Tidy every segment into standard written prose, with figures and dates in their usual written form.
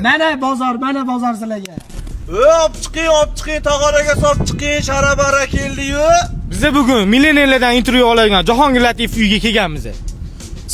Mana bozor, mana bozor sizlarga. Olib chiqing, olib chiqing, tog'oraga solib chiqing, sharabara keldi-yu. Biza bugun millionerlardan intervyu oladigan Jahongir Latif uyiga kelganmiz.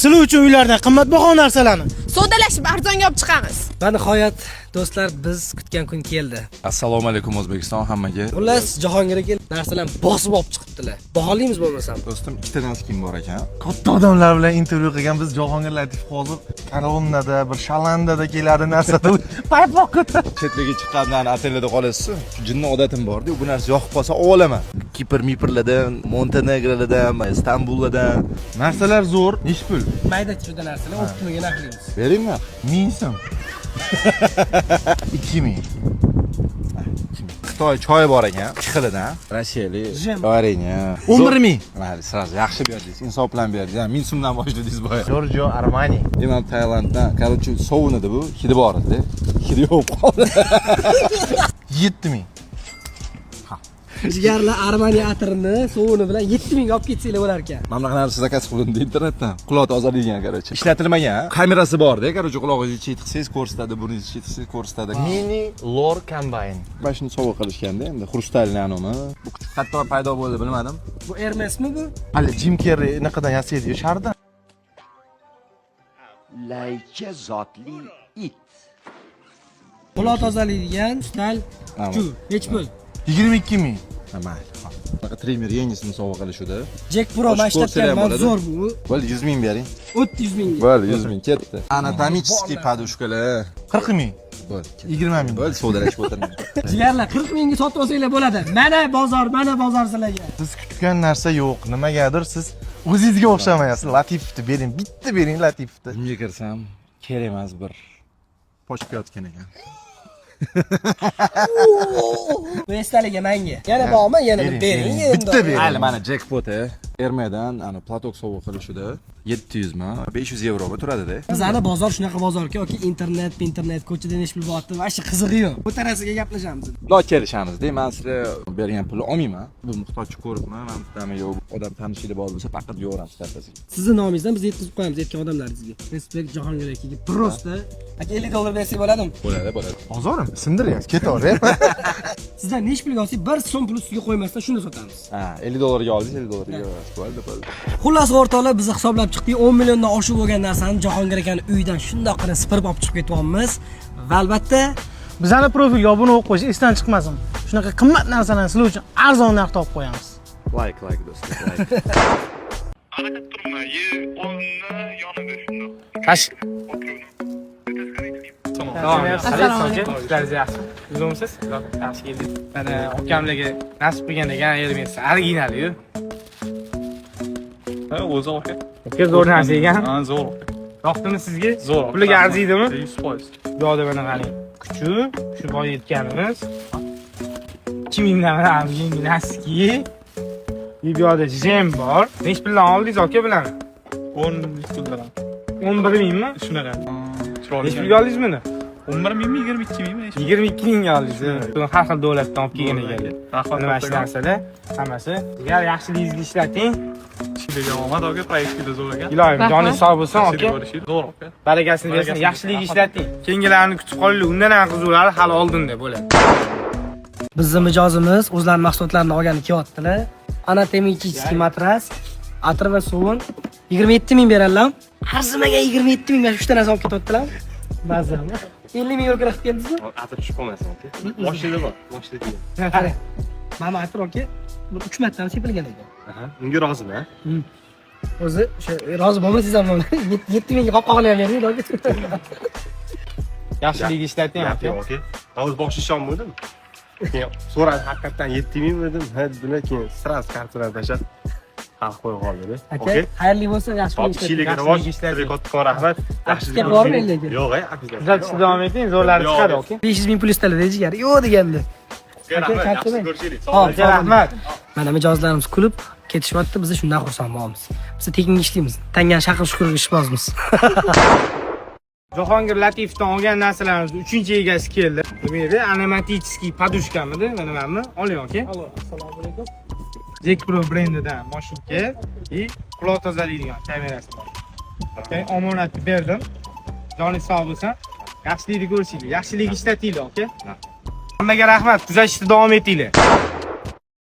Sizlar uchun uylardan qimmatbaho narsalarni Sodalashib arzonga olib chiqamiz. Va nihoyat, do'stlar, biz kutgan kun keldi. Assalomu alaykum, O'zbekiston, hammaga. Xullas, Jahongir aka narsalarni bosib olib chiqibdilar. Baholaymiz bo'lmasam. Do'stim, ikkita noskim bor ekan. Katta odamlar bilan intervyu qilgan biz. Jahongir Latif hozir koronada, bir shalandada keladi narsada, paypoq ko'tarib. Chetlarga chiqqandan otellarda qolasiz. Shu jinni odatim bor-da, bu narsa yoqib qolsa olaman. Kipr Miprlardan, Montenegrolardan, Istanbullardan. Narsalar zo'r. Nechi pul? Mayda chuyda narsalar optimiga narxlaymiz. Beringmi? 1000 so'm, 2000. Xitoy choyi bor ekan, ikki xilidan. Rossiyalik Jem. Варенье. 11 000. Mayli, сразу yaxshi berdingiz, insof bilan berdingiz. Ha, 1000 so'mdan boshladingiz boya. Giorgio Armani. Demak, Tailanddan, короче, sovun edi bu, hidi bor edi. Hidi yo'q qoldi. 7000. Jigarlar, Armani atirini sovuni bilan 7000 ga olib ketsanglar bo'lar ekan. Mana bunaqa narsa заказ qildim internetdan. Quloq tozalaydigan, короче. Ishlatilmagan. Kamerasi bor-da, короче, qulog'ingizni chetqsangiz ko'rsatadi, burningizni chetqsangiz ko'rsatadi. Mini Lor Combine. Mana shuni sovg'a qilishganda endi хрустальный anumi. Bu kuchuk qayerdan paydo bo'ldi, bilmadim. Bu Hermesmi bu? Hali Jim Kerri anaqadan yasaydi, shardan. Laycha zotli it. Quloq tozalaydigan stal kuchu. Nechi pul? 22 000. Ha, mayli. Hop. Bunaqa trimmer yangisini sovg'a qilishuvdi. Jack Pro Oshib mana ko'rsalar ham ishlatganman, bo'ladi. zo'r bu. Bo'ldi, 100 ming bering. O'tdi 100 mingga. Bo'ldi, 100 ming ketdi. Anatomический подушка lar. 40 000. Bo'ldi. 20 000. Bo'ldi, savdolashib o'tirmang. Jigarlar, 40 mingga sotib olsanglar bo'ladi. Mana bozor, mana bozor sizlarga. Siz kutgan narsa yo'q. Nimagadir siz o'zingizga o'xshamayapsiz. Latifovni bering, bitta bering Latifovni. Unga kirsam, kerak emas bir pochka yotgan ekan. Bu esdaligi menga. Yana bormi? Yana Bering, bering bering. endi. Bitta bering. Mayli, mana jackpot Ermadan ana платок sovg'a qilishuvdi. 700 mi? 500 yevroga turadi-da. Bizani bozor shunaqa bozorki, yoki internet, internet ko'chada nechi pul bo'lyapti, вообще qizig'i yo'q. Bu tarasiga gaplashamiz. Lo kelishamiz-da, men sizlar bergan pulni olmayman. Bu muhtojni ko'ribman, man bittami yo'q, odam tanishinglar bor bo'lsa, faqat yo'g'ramiz kartasiga. Sizni nomingizdan biz yetkazib qo'yamiz aytgan odamlaringizga. Respekt Jahongir akaga. Просто aka, 50 dollar bersak bo'ladimi? Bo'ladi, bo'ladi. Bozorim sindiryapsiz, ketaveryapman. Sizdan nechi pulga olsak, bir so'm pul ustiga qo'ymasdan shuni sotamiz. Ha, 50 dollarga oldingiz, 50 dollarga berasiz. Bo'ldi, bo'ldi. Xullas, o'rtoqlar, biz hisoblab chiqdik, 10 milliondan oshiq bo'lgan narsani Jahongir akani uyidan shundoqqina sipirib olib chiqib ketyapmiz. Va albatta, Bizani profilga obuna bo'lib qo'yish esdan chiqmasin. Shunaqa qimmat narsalarni sizlar uchun arzon narxda olib qo'yamiz. Like, like, do'stlar, like. Harakat turma, Y10'ni yonida shundoq. Tash. Assalomu alaykum. Ishlaringiz yaxshi? Uzumsiz? Yaxshi keldingiz. Mana akamlarga nasib qilgan ekan Hermes originali-yu. Ha, o'zi aka. Aka, zo'r narsa ekan. Ha, zo'r aka. Yoqdimi sizga? Zo'r. Puliga arziydimi? 100%. Bu yoqda mana qarang. Kuchi, shu boya aytganimiz. 2000 dan mana yangi носки. Bu yoqda jem bor. Nechi puldan oldingiz aka bilan? 10 puldan. 11 mingmi? Shunaqa. Chiroyli. Nechi pulga oldingiz buni? 11 mingmi, 22 mingmi? 22 mingga oldingiz. Buni har xil davlatdan olib kelgan ekan. Rahmat. Nima shu narsalar hammasi. Jigar, yaxshiligingizga ishlating. Ishiga omad aka, proyekt juda zo'r ekan. Iloyim, joningiz sog' bo'lsin Yaxshilik aka. ko'rishaylik. Zo'r aka. Barakasini bersin. Barakasini Yaxshilik bersin. ishlating. Keyingilarini kutib qolinglar. Undan ham qiziqlari hali oldinda bo'ladi. Bizni mijozimiz o'zlari mahsulotlarini olgani kelyaptilar. Anatomический matras, atir va sovun 27 ming beradilar. Arzimagan 27 ming, mana shu uchta narsa olib ketyaptilar. Mazami? 50 ming yo'l qilib keldingizmi? Atir tushib qolmasin aka. Moshinada bor, moshinada degan. Qarang. Mana atir aka, bir 3 marta sepilgan ekan. Aha, unga roziman. O'zi o'sha rozi bo'lmasangiz ham bo'ladi. 7 mingga qopqog'ini ham bering, aka. Yaxshilik ishlating Gap aka. yo'q aka. Man o'zi boshida ishonmadim. Keyin so'radi, haqiqatdan 7 ming dedim. Ha dedilar, keyin сразу kartadan tashlab hal qo'yib qoldida. Aka, xayrli bo'lsin, yaxshi Top ishlating. ishinglarga rivoj, Yaxshilik ishlating. sizlarga kattakon rahmat. Artistga bormi lekin? Yo'q, ey, artistga. Kuzatishda davom eting, zo'rlari Yo'q, chiqadi yo'q. aka. 500 ming pul istaladi jigar. Yo'q degandi. Aka, rahmat, yaxshi charchamang. ko'rishaylik. Hop, Aka, rahmat. Mana mijozlarimiz kulib ketishyapti, biz shundan xursand bo'lamiz. Biz tekinga ishlaymiz. Tangan shaqir shukurga ishbozmiz. Jahongir Latifovdan olgan narsalarimizni uchinchi egasi keldi. Nima edi? Anatomический подушка midi? Nimami? Oling aka. Assalomu alaykum. Jack Pro brendidan mashinka и quloq tozalaydigan kamerasi bor. Keyin omonatni berdim. Joningiz sog' bo'lsin. Yaxshilikni ko'rishinglar, yaxshilik ishlatinglar, aka. Hammaga rahmat, kuzatishda davom etinglar.